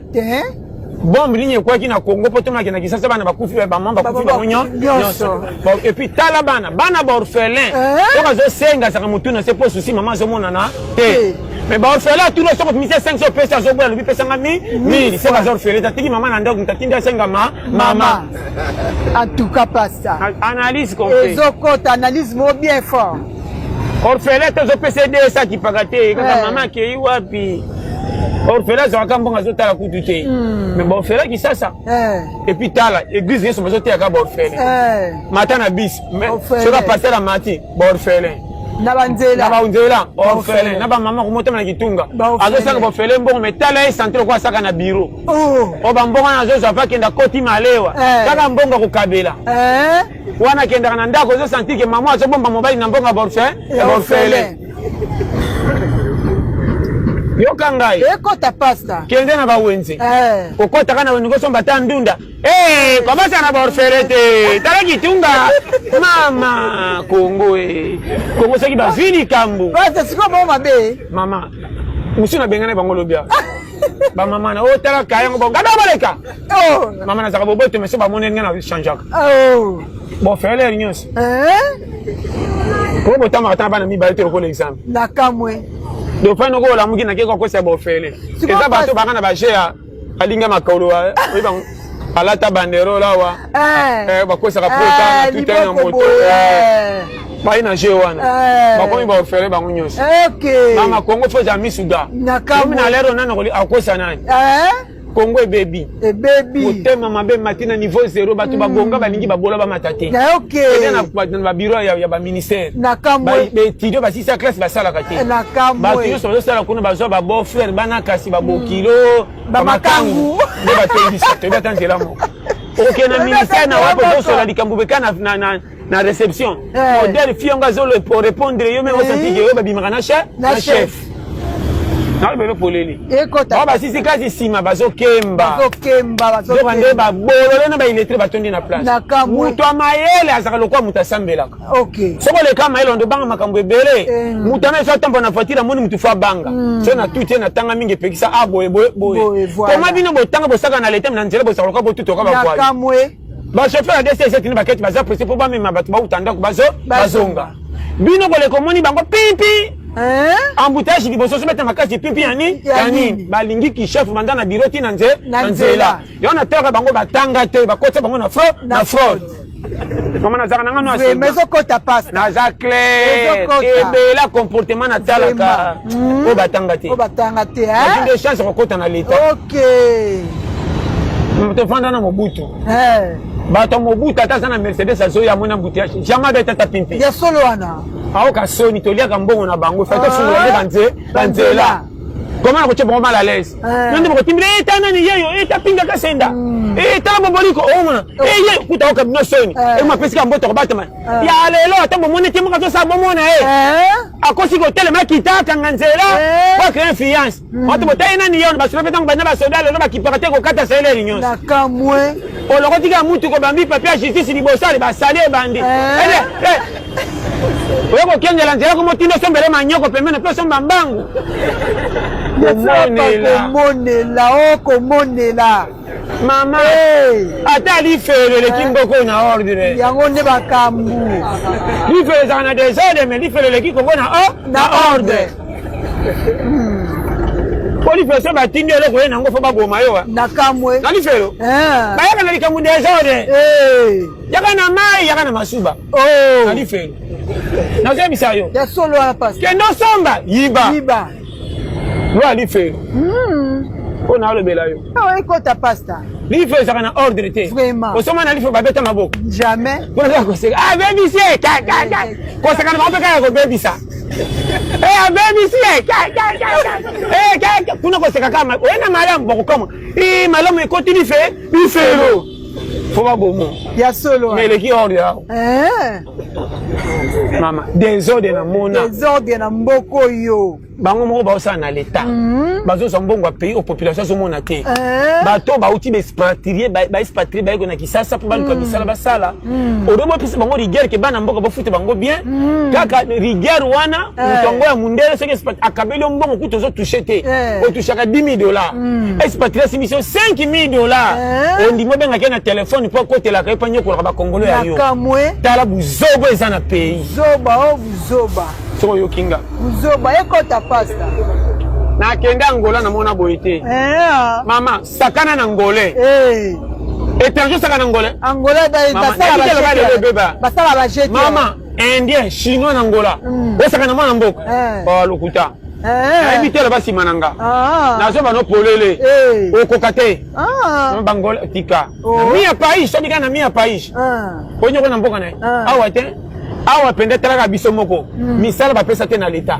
Bombe nini ekwaki na Congo po tomonaki na Kinshasa bana bakufi bamama bakufi bango nyonso. Et puis tala bana bana baorphelin soki azosenga azalaka motu na se po susi mama azomonana te. Mais baorphelin atuni soki opimisi 500 opesi azoboya alobi pesanga mi mille soki aza orphelin atiki mama na ndako moto atindi asenga ma mama. En tout cas pasta. Analyse compris. Ezokota analyse moko bien fort. Orphelin te ozopesa ye DS akipaka te kaka mama akei wapi. Orphelin azwaka mbongo azotala kutu te. Mais baorphelin Kisasa. Et puis tala église nyonso bazoteyaka baorphelin. Mata na bis soki pasteur amati baorphelin. Na banzela. Na banzela orphelin na bamama komotema na kitunga. Azosala baorphelin mbongo mais tala ye centre ko asaka na bureau. O bambongo wana azozwa pa akenda koti malewa. Kaka mbongo akokabela. Wana akendaka na ndako ozo sentir ke mama azobomba mobali na mbongo ya baorphelin. Yoka ngai. Ekota pasta. Kende na bawenze. Okotaka na wenze kosomba ata ndunda. Kobasa na baorphelin te. Tala kitunga. Mama Kongo e. Kongo soki bazwi likambo. Pasta sikoyo bongo mabe. Mama, mosusu nabengana bango lobi awa. Bamama na otala kayango bongada baleka. Oh. Mama nazalaka boboto mais so bamoneli ngai na changeaka. Oh. Bofelele nyonso. Eh? Po botamaka ta bana mibale te lokola exemple. Na kamwe. Donc fana ko olamuki na keko kosa bofele. Eza bato baka na ba jeu ya alinga makolo oyi bango alata banderole awa. Eh, eh bakosaka pota na tuta na moto. Eh. Bayi na jeu wana. Eh. Bakomi ba ofele bango nyonso. Okay. Mama Congo faut ja misuga. Na kamwe. Na lero nana ko akosa nani. Eh? Congo ebebi. Ebebi. Motema mabe mati na niveau zero bato babonga balingi babola bamata te. Na okay. Eza na ba bureau ya, ya ba ministère. Na kamwe. Ba étudiants basisa classe basalaka te. Na kamwe. Bato nyonso bazosala kuna bazwa ba beau frère bana kasi ba bokilo ba makangu. Nde batondisa toyebi ata nzela moko. Okende na ministère na wapi ozosola likambo beka na, na, na, na réception. Eh. Modèle fille yango azo répondre yo meme osantike yo babimaka na chef Na chef. nalobelo polele Ekota. Bao basisi kasi nsima bazokemba Bazokemba, nzoka nde bazokemba. babolole na baillettre batondi na place Na kamwe. moto ya mayele azalaka lokola moto asambelaka Okay. soki oleka mayele ondo obanga makambo ebele Eh. moto ana eso atambola na voiture amoni motu fo abanga so na tuti ye natanga mingi epekisa a boye boye Boye, boye voilà. koma bino botanga bosaka na leta na nzela bosaka lokola botutoka Na bavoiture kamwe. bachauffeur ya dcs etindi baketi baza presse mpo bamema bato bauta ndako bazo bazonga bino koleka omoni bango pimpi Hein? embouteillage liboso sobeta makasi pipi ya nini Ya ya nini nini? balingi kichef banda na biro ti na nze Na na nzela. nzela yango natalaka bango batanga te bakotisa bango na fraude Na na fraude mama nazalaka na ngano Vraiment ezokota pasta. naza clair Ezokota. ebela comportement natalaka Vraiment. oyo batanga te Oyo batanga te, nazwi hein? nde chance kokota na leta Okay. tofanda na mobutu Eh. bato ya mobutu ata aza na mercedes azoya amoni embouteillage jamais abeta ata pimpi Ya solo wana. aoka soni toliaka mbongo na bango fai tofungola nde banze banzela koma na kotia bango mal à l'aise Ah. yo nde bokotimbila eta nani yeyo eta pinga kasenda eta boboliko omona eye kuta oka bino soni Ah. emo apesika mboto kobatama ya lelo ata bomoni te moko azosala bomona ye Eh? akosi kotelema akita akanga nzela Eh. po acree influence bato botaye nani yo basoda mpe ntango banda basoda lelo bakipaka te kokata saeleli nyonso Na kamwe. olokoti kaka mutuka obambi papier ya justice liboso ale basali ebandi Eh. Ede, eh. oye kokengela nzela komotinda osombele manyoko pembeni mpe osomba mbangu komonela Komonela, oh komonela. mama Hey. ata lifelo eleki mboka oyo na ordre Yango nde makambo. lifelo ezalaka na desordre mais lifelo eleki kongo na o- na ordre po lifelo so batindi eloko ye nango fo baboma yo wa. Na kamwe. na lifelo Eh. bayaka na likambo desordre Eh. yaka na mai yaka na masuba Oh. na lifelo nazoyebisa yo Ya solo wana pasta. kende osomba yiba Yiba. lwa lifelo mpo nalobela yo Awa ekota pasta. lifelo ezalaka na ordre te Vraiment. osomba na lifelo babeta maboko Jamais. mpona kaka koseka abebisi ye ka, ka, ka. koseka na bango mpe kaka kobebisa Eh, abebisi ye ka, ka, ka, ka. Eh, ka, ka. kuna koseka kaka oye na malamu bakokamwa Eh, malamu ekoti life lifelo fo babomo Ya solo mais wana. eleki ordre awa Eh. mama desordre namona Desordre na mboka oyo. bango moko baosala na leta bazozwa mbongo ya pays o population azomona te Eh. bato bauti baexpatrie baexpatrie bayeko na kisasa mpo baluka misala basala odo bopesa bango rigueur ke bana mboka bofuta bango bien kaka rigueur wana moto yango ya mundele soki akabeli yo mbongo kutu ozotouche te Eh. otouchaka 10 000 dollars expatrié asimisi yo 5 000 dollars Eh. ondimi obengaki ye na telefone mpo akotelaka ye mpo anyokolaka bakongolo ya Na yo kamwe. tala buzobo eza na pays Zoba oh buzoba. soki oyoki nga Buzoba ekota pasta. nakende angola namona boye te Eh. mama sakana na ngolais Eh. étranger osaka na ngolais Angola ba Mama, basala nayebi te loba lelo ebeba. basala ba jete. mama indien chinois na angola osaka na mwana mboka Eh. Oh, lokuta Eh. nayebi te loba nsima na nga Ah. nazoba no polele Eh. okoka te Ah. bangola tika Oh. na mi ya pays soki kaka na mi ya pays Ah. onyoko na mboka na ye Ah. awa te awa mpenza talaka biso moko misala bapesa te na leta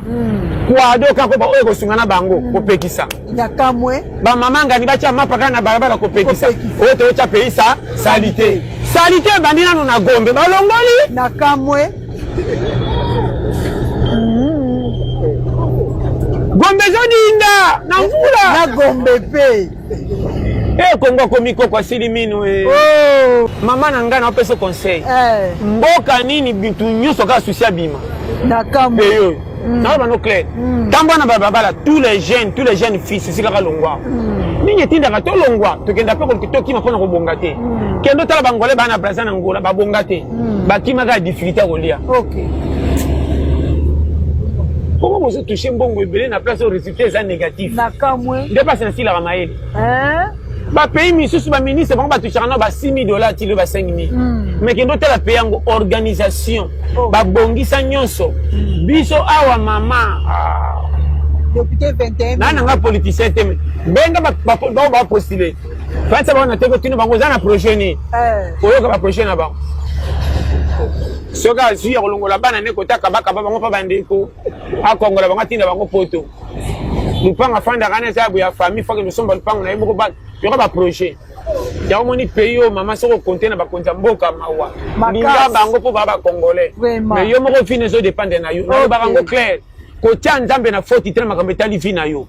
kwado kaka oyo ekosunga na bango kopekisa Na kamwe. bamama ngani batya mapa kaka na balabala kopekisa Kopekisa. oyo toyotya pays sa salite salite ebandi nano na gombe balongoli Na kamwe. gombe ezodinda na mvula Na Gombe pe. e kongo akomi koko asili mino e Oh. mama na ngai naopesa conseil Eh. mboka nini bitu nyonso kaka susi abima Na kamwe. pays oyo. Nayo bano clair. Tambola na balabala, tous les jeunes, tous les jeunes filles, souci kaka longwa. Nini etindaka tolongwa, tokenda mpe koluka tokima mpona kobonga te. Kende otala bangolais baa na Brazza na Angola, babonga te. Bakimaka ya difficulté ya kolia. Comment bozo toucher mbongo ebele na place oyo résultat eza négatif? Nakamwe. Nde mpasi nasilaka mayele. Hein? Bapays misusu, baministre bango batouchaka na ba 6 000 dollars ti ba 5 000. Mais kende otala pays yango, organisation. Babongisa nyonso. Biso awa, mama, ah. Député 21. Na nanga politicien te, benga bao bapostule, fanisa bango na te, kotuna bango oza na projet nini. Oyoka baprojet na bango, soki azwi ya kolongola bana nde kotaka bakaba bango mpa bandeko, akongola bango, atinda bango poto, lupango afandaka wana eza ya boye ya famille, fake losomba lupango na ye moko. Yoka baprojet yango, moni pays oyo, mama, soki okonte na bakonzi ya mboka, mawa. Linga bango mpo baa bacongolais, mais yo moko vie ezodépendre na yo. Nalobaka yango clair, kotia Nzambe na foti te na makambo etali vie na yo.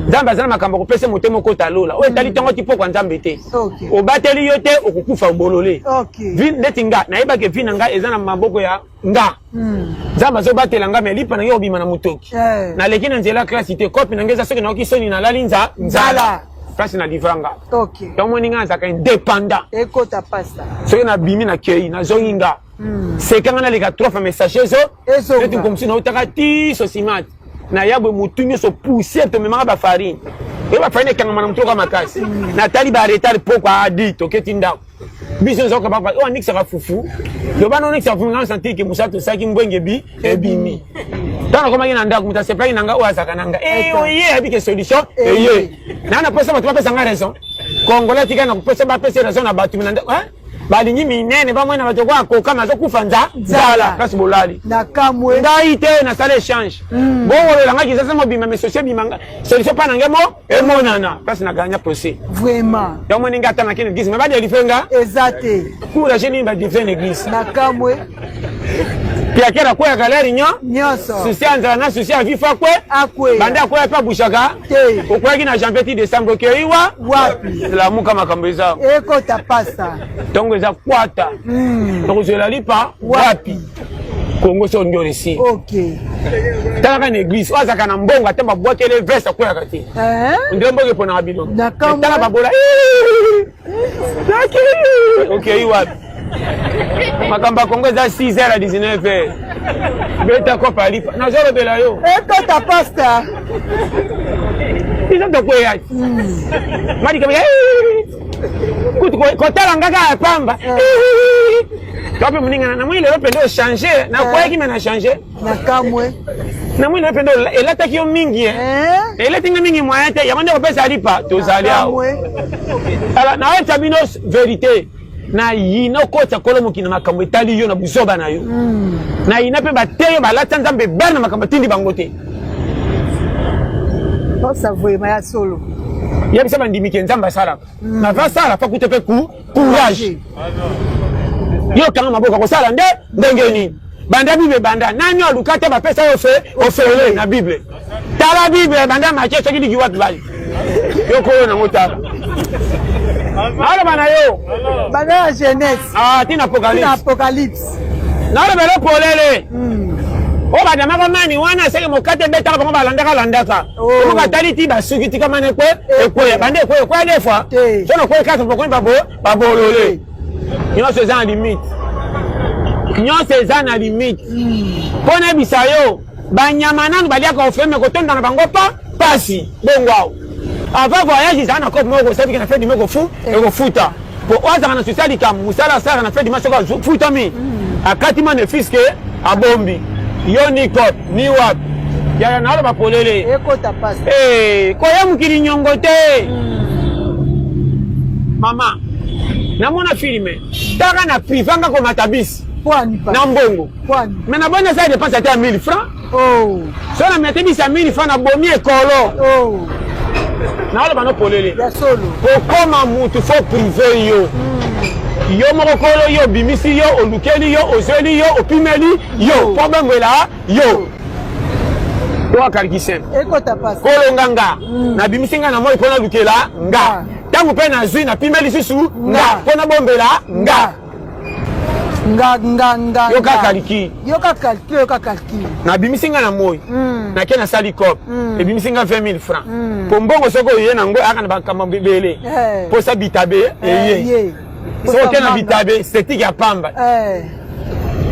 Nzambe aza na makambo akopesa motema okota lola oyo etali ntongo ti pokwa. Nzambe te obateli yo te, okokufa obolole. Neti nga nayebaki vie na ngai eza na maboko ya nga. Nzambe azobatela nga, me lipa na ngai obima na motoki. Naleki na nzela classe te, kopi na ngai eza soki nayoki soni, nalali nzala, place na livra nga. Donc moni nga nazalaka indépendant. Ekota pasta. Soki nabimi, nakei, nazongi nga, sekanga naleka trois fois message ezo neti komisi nautaka ti sosimate naya boye, motu nyonso poussière, tomemaka bafarine oyo, bafarine ekangama na motu oka makasi. Natali baretard poko adi toketi ndako, biso nzoka papa oyo anikisaka fufu, loba na onikisaka fufu, nga sentir ke mosala tosalaki mbwenge bi ebimi. Ntango nakomaki na ndako, moto asepelaki na nga oyo azalaka na nga oye ayebi ke solution eye naa napesa bato bapesa nga raison. Congolais atika na kopesa, bapesa raison na bato na ndako, balingi minene bamwena bato ko akoka azokufa nzala place bolali. Nakamwe. Ngai te, nasala échange bongolola kisasa mobima, mais sosi ebima, solution mpa na ngai mo emonana place na gagna procès. Vraiment. Donc moni ngai atangaki na église, mais badélivre nga eza te. Courage nini badélivre na église? Nakamwe. Piakera akweyaka lere nyo nyonso. Susi ya nzala na susi ya vifa kwe. Akweya. Bande akwea mpe abushaka. Te. Okweyaki na janvier ti décembre, okei wa wapi? Lamuka, makambo eza. Ekota pasta. Ntongo eza kwata, tokozwela lipa wapi? Kongo so ndio resi. Talaka na église, oyo azalaka na mbongo, ata babwakele veste, akweyaka te. Ndio mboka eponaka bino. Tala babola, okei wapi? Makambo ya Kongo eza 6 heures à 19 heures, beta kopa lipa, nazolobela yo. Ekota pasta. Biso tokweyaki madika kutu kotala nga kaka ya pamba to mpe moninga namoni lelo mpenza ochange, nakweyaki me na change. Nakamwe. Namoni lelo mpenza elataki yo mingi, elati nga mingi, moyen te, yango nde kopesa lipa tozali awa. Ala nayebisa bino vérité, nayina okotisa kolo mokili na makambo etali yo na buzoba na yo. Nayina mpe bateyo balatisa Nzambe ebele na makambo atindi bango te. Osa vraiment ya solo. Yebisa bandimi ke Nzambe asalaka na vasala fa kute mpe courage. Yo okanga maboko, kosala nde ndenge nini? Banda Bible banda nani aluka te bapesa yo fe ofele na Bible. Tala Bible, banda Matie soki liki wapi, bali yo koyo nango, tala aloba na yo. Banda ya Genèse. Ah, tina Apocalypse. Tina Apocalypse. Nalobela polele, oyo badamaka mani wana eseke mokate ebetaka bango, balandaka landaka. Omoka atali ti basuki, tika mani ekwe ekweya, bande ekweya ekweya des fois. So nakwei kaka bokomi babolole nyonso eza na limite, nyonso eza na limite. Mpo nayebisa yo, banyama nanu baliaka ofeme kotonda na bango pa pasi bongo awo. Avant voyage, ezala na cope moko kosabiki na fin du mois ekofuta po oyo azalaka na susi ya likambo mosala asalaka na fin du mois, soki afutami, akati ma ne fiske abombi yo ni cope ni wapi. Yaya, naloba polele. Ekota pasi. Koya mokili nyongo te, mama. Namona filme taka na privé nga komata bisi na mbongo, mais naboni asala dépense ata ya 1000 francs. So na mete bisi ya 1000 francs, nabomi ekolo. Naoloba no polele, kokoma mutu faut privé yo. Yo moko kolo yo obimisi yo, olukeli yo, ozweli yo, opimeli yo mpo bembwela yo to akaliki simple. Kolonga nga, nabimisi nga na moi mpo nalukela nga, ntango mpe nazwi, napime lisusu nga mpo nabombela nga. Nga nga nga. Yoka calcul. Yoka calcul, yoka calcul. Nabimisi nga na moi. Nake nasali cop. Ebimisi nga 20 000 francs. Po mbongo soki oye nango aka na bakambo ebele. Posa bitabe eye. Soki oke na bitabe esthétique ya pamba.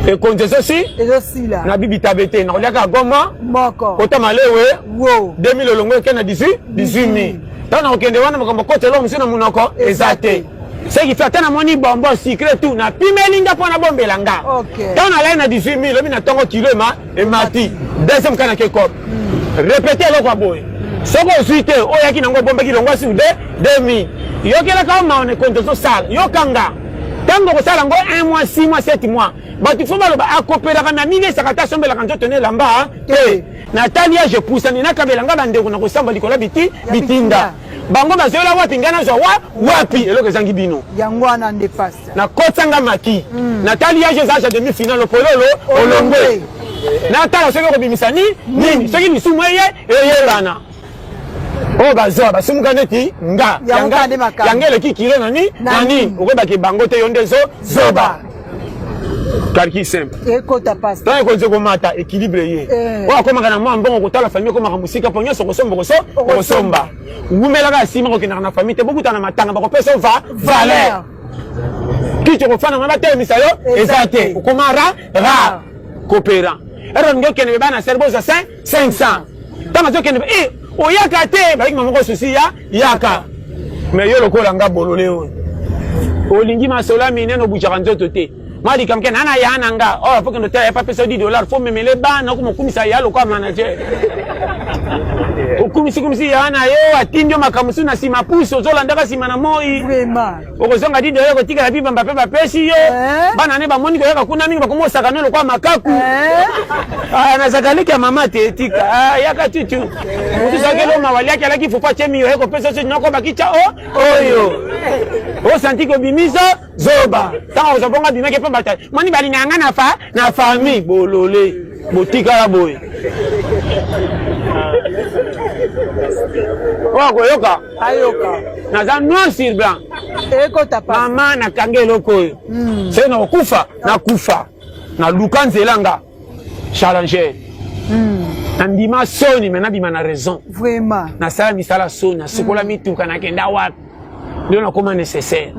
Ekonzi ezosi ezosila. Na bibitabe te nakoliaka goma moko. Kota malewe. Wo. 2000 olongo eke na 18 18000. Ntango nakokende wana makambo kota eloko mosusu na monoko eza te. Ce qui fait ata namoni bonbon sucré tout napimeli nga mpo nabombela nga. Ntango nalai na 18000 lobi na ntongo kilo ema emati. Deuxième cas nake cop. Répété eloko ya boye. Soki ozwi te oyaki nango obombaki longwa sur 2000. Yokelaka yo mawa na ekonzi ozosala. Yokanga. Ntango okosala yango 1 mois, 6 mois, 7 mois. Bato fo baloba akopelaka na milesaka ata asombelaka nzoto na elamba te. Natali age epusani nakabela nga bandeko na kosamba likolo ya biti bitinda. Bango bazoyela wapi ngai nazwa wa wapi eloko ezangi bino. Yango wana nde pasta. Nakotisa nga maki. Natali age eza age ya demi finale opololo olongwe. Natala soki okobimisa ni nini soki lisumu eye eyebana. Oyo bazwa basumuka neti nga yanga eleki kilo na ni na nini okoyebaki bango te yo nde zo zoba. Calcul simple. Ekota pasta. Tango ekonzi komata équilibre ye. Oyo akomaka na mwa mbongo kotala famille ekomaka mosika mpo nyonso okosomba okosomba. Wumelaka nsima kokendaka na famille te bokutana matanga bakopesa yo va valeur. Kiti okofanda wana batelemisa yo eza te okoma ra rare coopérant. Ero olingi okende me bana sere bozwa 500. Ntango azokende eh oyaka te bayaki mama moko susi ya yaka. Mais yo lokola nga bolole oyo olingi masolo ya minene obujaka nzoto te mwa likambo ke nana ya na nga oyo fo kende otala ya papesa 10 dollars fo memele bana okomokumisa ya lokola manager okumisikumisi ya na yo atindi yo makambo mosusu na nsima pusu ozolandaka nsima na moi okozonga 10 dollars kotikala bibamba mpe bapesi yo bana ne bamoni koyaka kuna mingi bakomosaka no lokola makaku nazalaka leki ya mama te tika yaka tutu mosusu akeloma waliaki alaki fufu atie miyo ekopesa so noko bakitya o oyo osanti kobimisa zoba ntango kozwa bongo abimaki mpe bato moni balingaka nga na fa na famille bolole botikala boye oyo akoyoka ayoka naza noir sur blanc ekota pa mama nakanga eloko oyo soki nakokufa nakufa naluka nzela nga challenger nandima soni me nabima na raison vraiment nasala misala soni nasukola mituka nakenda wapi nde nakoma nécessaire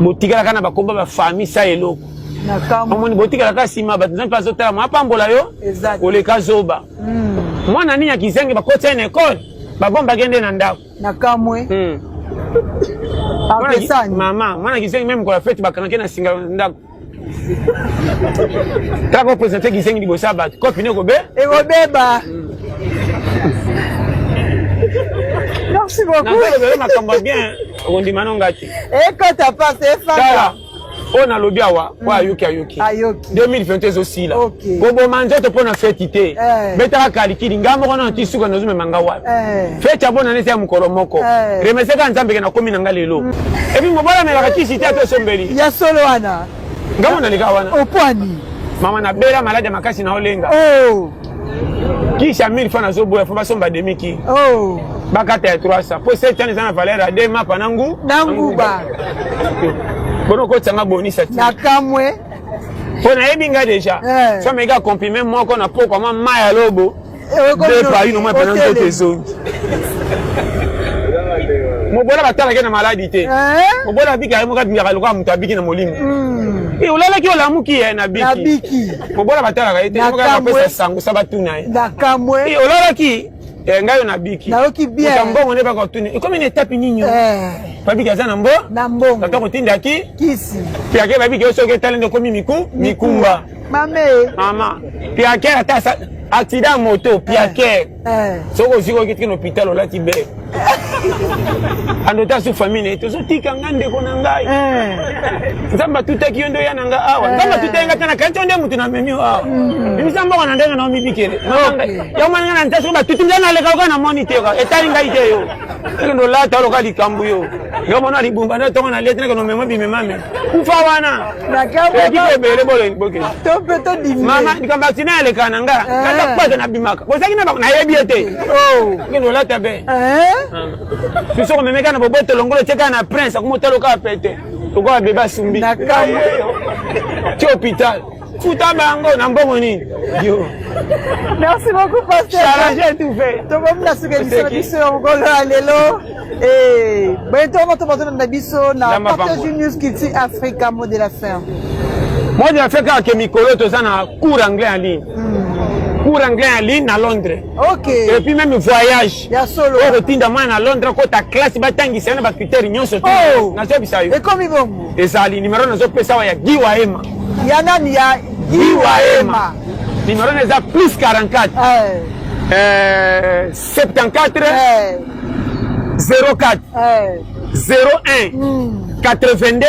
botikalaka na bakomba bafamille sa eloko omoni botikalaka nsima bato nzambe mpe azotala mwa apambola yo koleka zoba mwana nini ya kizenge bakotisa ye na ekole babombaki nde na ndako nakamwe mama mwana kizengi meme mokolo ya fete bakangaki na singa ndako kaka opresente kizengi liboso ya bato kopi ne ekobe ekobeba. Merci beaucoup. Nazolobela makambo ya bien okondima no nga te. Ekota pasi efanda. Oyo nalobi awa oyo ayoki ayoki. Ayoki. 2021 ezosila. Koboma nzoto mpo na feti te. Betaka kalikili nga moko nano ti suka nazomema nga wapi. Feti ya bonane eza ya mokolo moko. Remercie kaka Nzambe ke nakomi na nga lelo. Epuis mobali amelaka kisi te ata osombeli. Ya solo wana. Nga mona leka wana. Opwani. Mama nabela maladi ya makasi na olenga. Kisi ya 1000 francs nazoboya fo basomba demi ki. Bakata ya 300 po 7 ans eza na valeur ya 2 mapa na ngu. Na nguba. Bono okotisa bonisa ti. Nakamwe. Po nayebi nga deja. So ameki comprime moko na pokwa mwa mai ya lobo. Deux paino mwa pena nzoto ezongi. Mobola batalaki na maladi te. Mobola abiki aye moko abikaka lokola moto abiki na molimo. Olalaki olamuki ye na biki. Mobola batalaka ye te. Moko apesa sango sa batuna ye. Nakamwe. Olalaki ngai yo nabiki. Nayoki bien. Moto mbongo nde bakotuna. Ekomi na etape nini yo? Babiki aza na mbo? Na mbongo. Tata kotindaki? Kisi. Piake babiki yo soki etali nde ekomi miku mikumba. Mame. Mama. Piake ata accident moto piake. Soki ozwi koki tiki na hôpital olati be. Andota su famille na ye tozotika nga ndeko na ngai. Nzambe atutaki yo nde oya na nga awa. Nzambe atutaki nga te na kanti yo nde motu na memi yo awa. Bimisa mbongo na ndenge na omibikele. Yo mwana nga na nta soki batuti nde naleka lokola namoni te etali ngai te yo. Ekende olata lokola likambo yo. Yo mona libumba nde tongo na lieti nakende omema bimemame. Kufa wana. Eleki ebele boleni bokende. To mpe todimi. Mama likambo accident eleka na nga. Kata kwata nabimaka. Bozalaki na nayebi ye te. Okende olata be. Biso komemeka na boboto longolo tie kaka na prince akomotala lokola pete. Lokola bebe asumbi. Nakamwe. Ti hôpital. Futa bango na mbongo nini? Yo. Merci beaucoup pasteur. Charge tout fait. Tokomi na suka émission na biso ya mokolo ya lelo. Eh, bientôt on va na biso na Partage News Culture Africa mot de la fin. Mot de la fin kaka ke mikolo toza na cours anglais en ligne. Cours anglais en ligne na Londres. OK. Et puis même voyage. Ya solo. Oyo kotinda mwana na Londres kota classe batangisa ye na ba critères nyonso te. Oh. Nazobisa yo. Ekomi bongo. Ezali numéro nazopesa awa ya Guy Waema. Ya nani ya Guy Waema. Numéro na eza plus 44. Eh. 74 Eh. 04 Eh. 01 82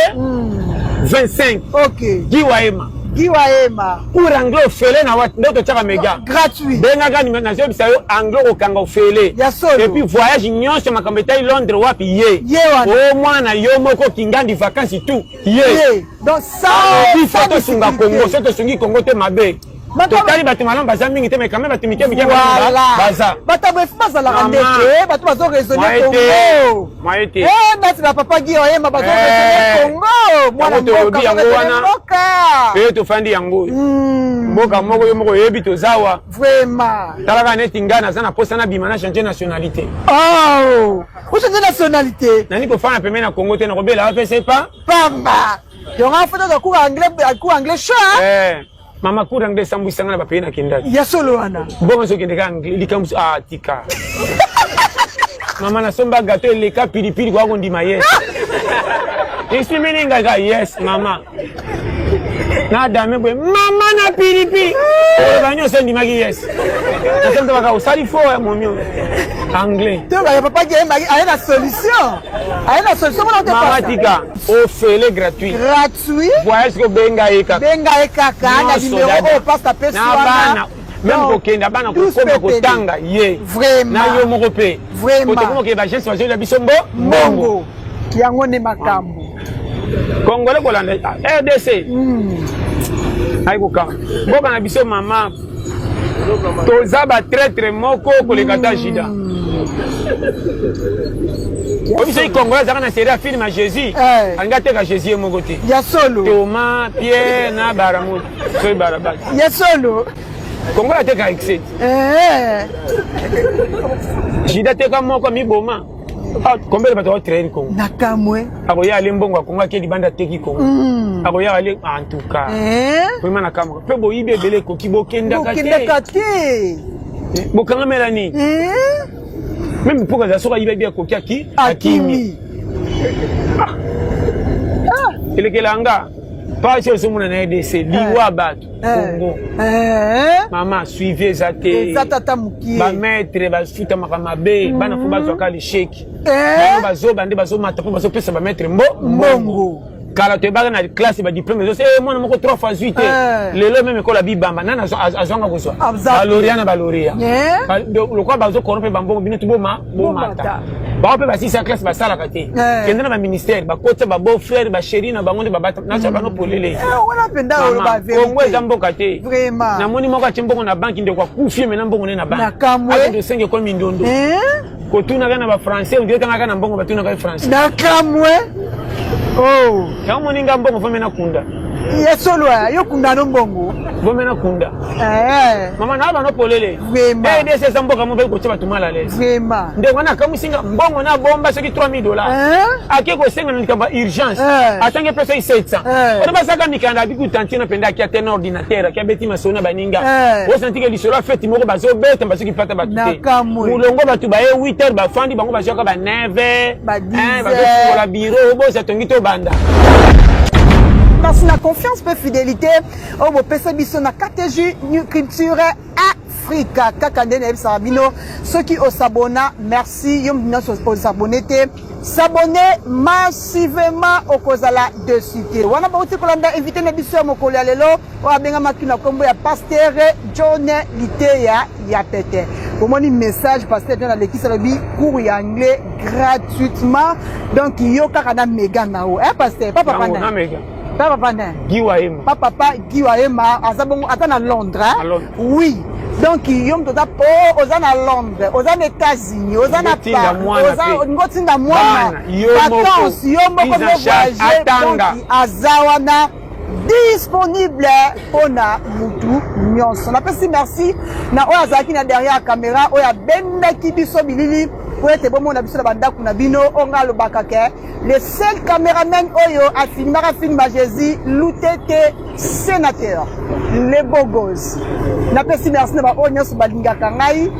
25. OK. Guy Waema. Guy Waema. Cours anglais ofele na wapi nde totiaka mega. Gratuit. Bengaka numéro nazobisa yo anglais okokanga ofele. Ya solo. Et puis voyage nyonso makambo etali Londres wapi ye. Ye wana. O mwana yo moko kingandi vacances tout ye. Ye. Donc ça Alobi faut tosunga Congo, soki tosungi Congo te mabe. Totali bato malamu baza mingi te mais quand même bato mike mike Voilà. baza. Bato boye bazalaka Mama. ndeke, bato bazo raisonner Moyen te. Congo. Moyen te. Eh, nati ba papa Guy Oyema bazo Eh. raisonner Congo. Mwana Yango tolobi mboka, yango bazo wana. raisonner mboka. Pe tofandi yango. Mboka moko yo moko oyebi tozawa. Vraiment. Talaka neti ngai naza na posa nabima na changer nationalité. Oh, ochange nationalité. Nani kofanda pembeni na Congo te nakobela APC pa. Pamba. Donc en fait, oza cours anglais, cours anglais chaud. hein? Eh, mama cours anglais esambwisanga na bapays nakendaki. Ya solo wana. Mbongo soki okendeka anglais likambo ah tika. Mama nasomba gâteau eleka pilipili kwa kondima yes. Esimini ngai ka yes mama. Na dame boye mama na pilipili. Oloba nyonso endimaki yes. Nasomba baka osali fort ya momi oyo. Anglais. To ba papa Guy Oyema aye na solution. Aye na solution mona te Mama pasa. tika ofele gratuit. Gratuit. Voyage kobenga ye kaka. Benga ye kaka na Nyonso, numéro dada. oyo pasteur apesi Na wana. bana. Même Donc, kokenda bana tous kokoma pepele. kotanga ye. Vraiment. Na yo moko pe. Vraiment. Kotokoma ke ba jeunesse bazoyela biso mbo Mbongo. Yango nde makambo. Congolais kolanda RDC. Ayi kokanga. Mboka na biso mama toza ba traître moko koleka ta Judas. Oyebi soki Congolais azalaka na série ya film ya Jésus, Eh. alingi ateka Jésus ye moko te. Ya solo. Thomas, Pierre na Baramoto, soki Barabas. Ya solo. Congolais ateka excès. Eh. Judas ateka moko miboma. Ah, combien de bato batraire Congo? Nakamwe. Akoya ale mbongo ya Congo ake libanda ateki Congo. Akoya ale en tout cas. Eh. Vraiment nakamwa. Mpe boyibi ebele ekoki bokendaka te. Bokendaka te. Bokangamela nini? Eh. Même mpo kazala soki ayibi akoki aki akimi. Akimi. Elekela nga pasi ozomona na RDC liwa bato Congo. Eh. Mama suivi eza te. Eza tata mokie. Ba maître bafutamaka mabe bana fo bazwaka lisheki. Eh. Bango bazoba nde bazomata mpo bazopesa ba maître mbo Mbongo. Kala toyebaka na classe ba diplôme ezo eh mwana moko 3 fois 8 Eh. lelo même ekola bibamba nani azwanga kozwa Aza ba lauréat na ba lauréat Eh. Lokola bazo corrompre bambongo bino tu boma bomata Bomata. bango mpe basisa classe basalaka te Eh. kende na ba ministère bakotisa ba beau frère ba chéri na bango nde babata naza bango polele. Eh, wana mpenza oloba Mama, Congo eza vérité. mboka te. Vraiment. Namoni moko atie mbongo na banki ndeko akufi mena mbongo ne na banki. Nakamwe. Akende osenge ekomi ndondo. Eh. Kotunaka na ba français, on dirait tangaka na mbongo batunaka ye français. Nakamwe. Oh. Yango moni nga mbongo vome na kunda. Ya solo ya yo kunda no mbongo. Vome na kunda. Eh. Mama na bano polele. Vraiment. RDC eza mboka moko ekotia bato mal à l'aise. Vraiment. Ndeko wana akamwisi nga mbongo na bomba soki 3000 dollars. Eh. Ake kosenga na likambo ya urgence. Eh. Atangi mpe soki 700. Eh. Oyo basaka mikanda abiki tantine mpenza aki ate na ordinateur aki abeti masolo na baninga. Eh. Osanti ke lisolo ya feti moko bazobeta basoki pata bato te. Nakamwe. Molongo bato baye 8 heures bafandi bango bazwaka ba 9 heures. Ba 10 Eh, heures. bazofungola bureau bosa tongi tobanda. Merci na confiance pe fidélité oyo bopesa biso na KTJ New Culture Africa kaka nde nayebisaka bino soki osabona merci yo moto nyonso osabone te s'abonner massivement okozala dessus te wana bauti kolanda invité na biso ya mokolo ya lelo oyo abengamaki na nkombo ya pasteur John Liteya ya Pete. Bomoni message pasteur John alekisi alobi cours ya anglais gratuitement donc yo kaka na mega na yo eh pasteur papa Yango, papa na mega. papa papa Guy Wahema. papa papa Guy Wahema aza bongo ata na Londres hein? Na Londres. Oui. Donc yo moto oza oh, oza na Londres, oza na États-Unis, oza na Otinda Paris, mwana oza pe. ngotinda mwana Bana, yo moko. vacances, yo moko Prise en nde charge, voyager atanga. donc aza wana. Disponible mpona mutu nyonso. Napesi merci na oyo azalaki na derrière caméra, oyo abendaki biso bilili po ete bomona biso na bandako na bino. Oyo ngai alobaka ke le seul cameraman oyo afilmaka film ya Jésus Lutete, sénateur le bogos. Napesi merci na baoyo nyonso balingaka ngai.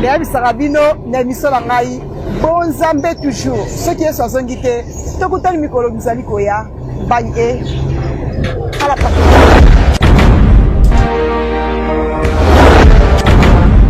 Nayebisaka bino na émission na ngai Bonzambe toujours. Soki Yesu azongi te, tokutani mikolo mizali koya. Bye et à la prochaine.